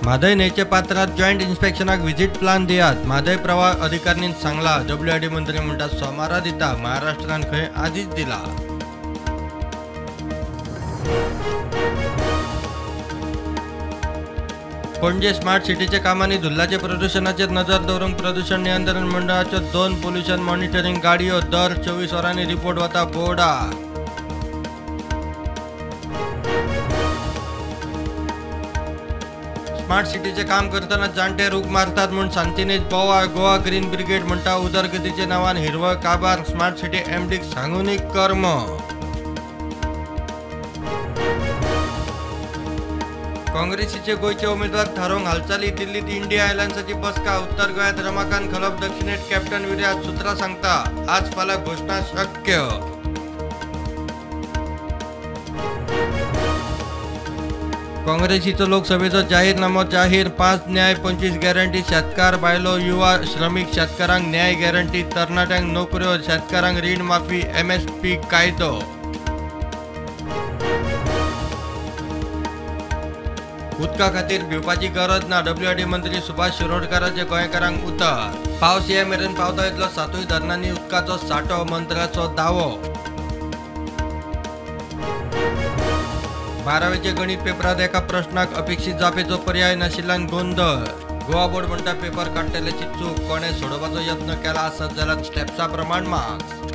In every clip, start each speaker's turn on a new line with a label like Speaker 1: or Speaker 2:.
Speaker 1: म्हादय न्हंयचे पात्रात joint इन्स्पेक्शनाक visit plan दियात, म्हादय प्रवाह अधिकारणीन सांगला. डब्ल्यूआरडी मंत्री म्हणटा सोमारा दिता, महाराष्ट्रान खंय आदीच दिला. पणजे स्मार्ट सिटीच्या कामांनी धुल्लाचे प्रदूशणाचेर नजर दवरूंक प्रदूशण नियंत्रण मंडळाच्यो 2 पोल्युशन मॉनिटरींग गाडयो दर 24 वरांनी रिपोर्ट वता बोर्डाक. स्मार्ट सिटीचे काम करतना जाणटे रूख मारतात म्हूण सांतिनेज बोवाळ. गोवा ग्रीन ब्रिगेड म्हणटा उदरगतीच्या नांवान हिरवळ काबार, स्मार्ट सिटी एमडीक सांगूनय कर्म. काँग्रेसीचे गोंयचे उमेदवार थारोवंक हालचाली. दिल्लीत इंडिया अलायन्साची बसका. उत्तर गोंयांत रमाकांत खलप, दक्षिणेत कॅप्टन विराज. सुत्रां सांगता आज फाल्यां घोशणा शक्य. काँग्रेसीचो लोकसभेचो जाहीरनामो जाहीर. 5 न्याय 25 गॅरंटी. शेतकार, बायलो, युवा, श्रमीक, शेतकारांक न्याय गॅरंटी, तरणाट्यांक नोकऱ्यो, शेतकारांक रीण माफी, एमएसपी कायदो. उदका खातीर भिवपाची गरज ना, डब्ल्यूआरडी मंत्री सुभाष शिरोडकाराचे गोंयकारांक उतर. पावस ये मेरेन पावता इतलो 7 धरणांनी उदकाचो सांठो, मंत्र्याचो दावो. 12वीच्या गणित पेपरात एका प्रश्नाक अपेक्षित जापेचो पर्याय नाशिल्ल्यान गोंदळ. गोवा बोर्ड म्हणटा पेपर काडटल्याची चूक, कोणे सोडोवपाचो यत्न केला आसत जाल्यार स्टेप्सा प्रमाण मार्क्स.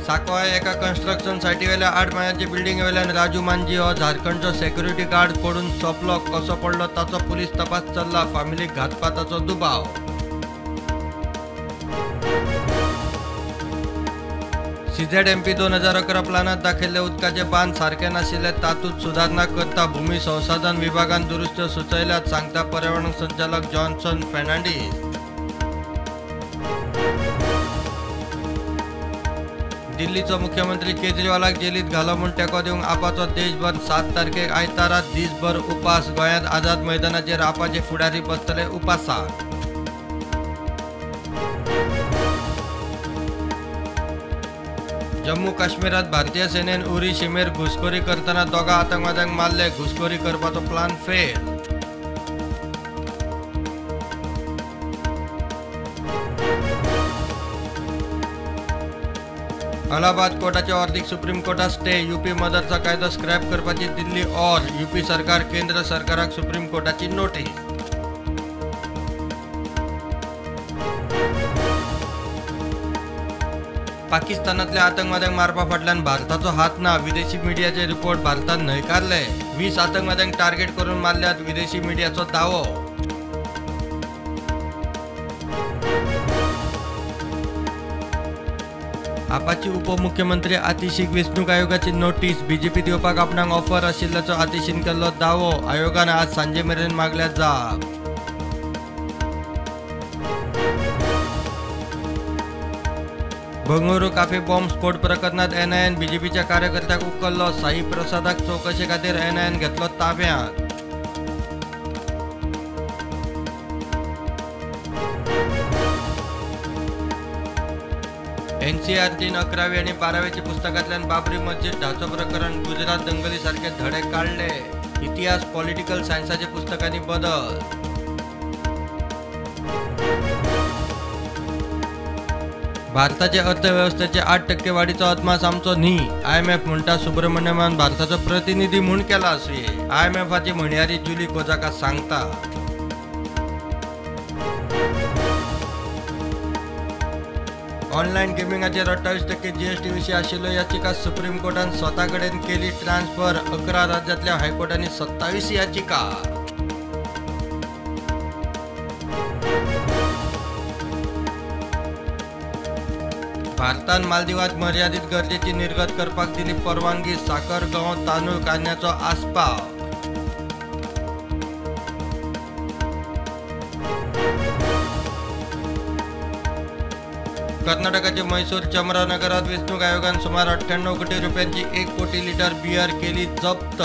Speaker 1: सांकवाळे एका कन्स्ट्रक्शन सायटीवेल्या 8 माळ्यांचे बिल्डिंगेवेल्यान राजू मांजी हो झारखंडचो सेक्युरिटी गार्ड पडून सोंपलो. कसो पडलो ताचो पुलीस तपास चल्ला. फामिलीक घातपाताचो दुबाव. सीझेडएमपी 2011 प्लानात दाखयल्ले उदकाचे बांद सारके नाशिल्ले, तातूंत सुदारणा करता. भूमी संसाधन विभागान दुरुस्त्यो सुचयल्यात, सांगता पर्यावरण संचालक जॉन्सन फर्नांडीस. दिल्लीचो मुख्यमंत्री केजरीवालाक जेलीत घालो म्हूण तेंको दिवंक आपाचो देशभर 7 तारखेक आयतारा दीसभर उपास. गोंयांत आझाद मैदानाचेर आपाचे फुडारी बसतले उपासाक. जम्मू काश्मीरात भारतीय सेनेन उरी शिमेर घुसखोरी करतना 2 आतंकवाद्यांक मारले. घुसखोरी करपाचो प्लान फेल. अलाहाबाद कोर्टाच्या ऑर्दीक सुप्रीम कोर्टात स्टे. युपी मदरचा कायदो स्क्रॅप करपाची दिल्ली ऑर. युपी सरकार केंद्र सरकाराक सुप्रीम कोर्टाची नोटीस. पाकिस्तानातल्या आतंकवाद्यांक मारपा फाटल्यान भारताचो हात ना, विदेशी मिडियाचे रिपोर्ट भारतान न्हयकारले. 20 आतंकवाद्यांक टार्गेट करून मारल्यात, विदेशी मिडियाचो दावो. आपाची उपमुख्यमंत्री आतिशीक वेंचणूक आयोगाची नोटीस. बीजेपीत येवपाक आपणाक ऑफर आशिल्ल्याचो आतिशीन केल्लो दावो. आयोगान आज सांजे मेरेन मागल्या जाप. बंगळुरू काफे बॉम्ब स्फोट प्रकरणात एनआयएन बीजेपीच्या कार्यकर्त्याक उखल्लो. साई प्रसादाक चवकशे खातीर एनआयएन घेतलो ताब्यांत. एनसीआरटीन 11वी आनी 12वीच्या पुस्तकांतल्यान बाबरी मस्जिद ढाचो प्रकरण, गुजरात दंगली सारखे धडे काडले. इतिहास, पॉलिटिकल सायन्साच्या पुस्तकांनी बदल. भारताचे अर्थवेवस्थेचे 8% वाडीचो अदमास आमचो न्ही, आयएमएफ म्हणटा. सुब्रमण्यमान भारताचो प्रतिनिधी म्हूण केला आसुये, आयएमएफाची म्हणयारी जुली कोजाका सांगता. ऑनलायन गेमिंगाचेर 28% जीएसटी विशीं आशिल्ल्यो याचिका सुप्रीम कोर्टान स्वता कडेन केली ट्रान्सफर. 11 राज्यांतल्या हायकोर्टांनी 27 याचिका. भारतान मालदिवात मर्यादीत गरजेची निर्गत करपाक दिली परवानगी. साकर, गंव, तांदूळ, कांद्याचो आस्पाव. कर्नाटकाचे म्हैसूर चमरानगरात वेंचणूक आयोगान सुमार 98 कोटी रुपयांची 1 कोटी लिटर बियर केली जप्त.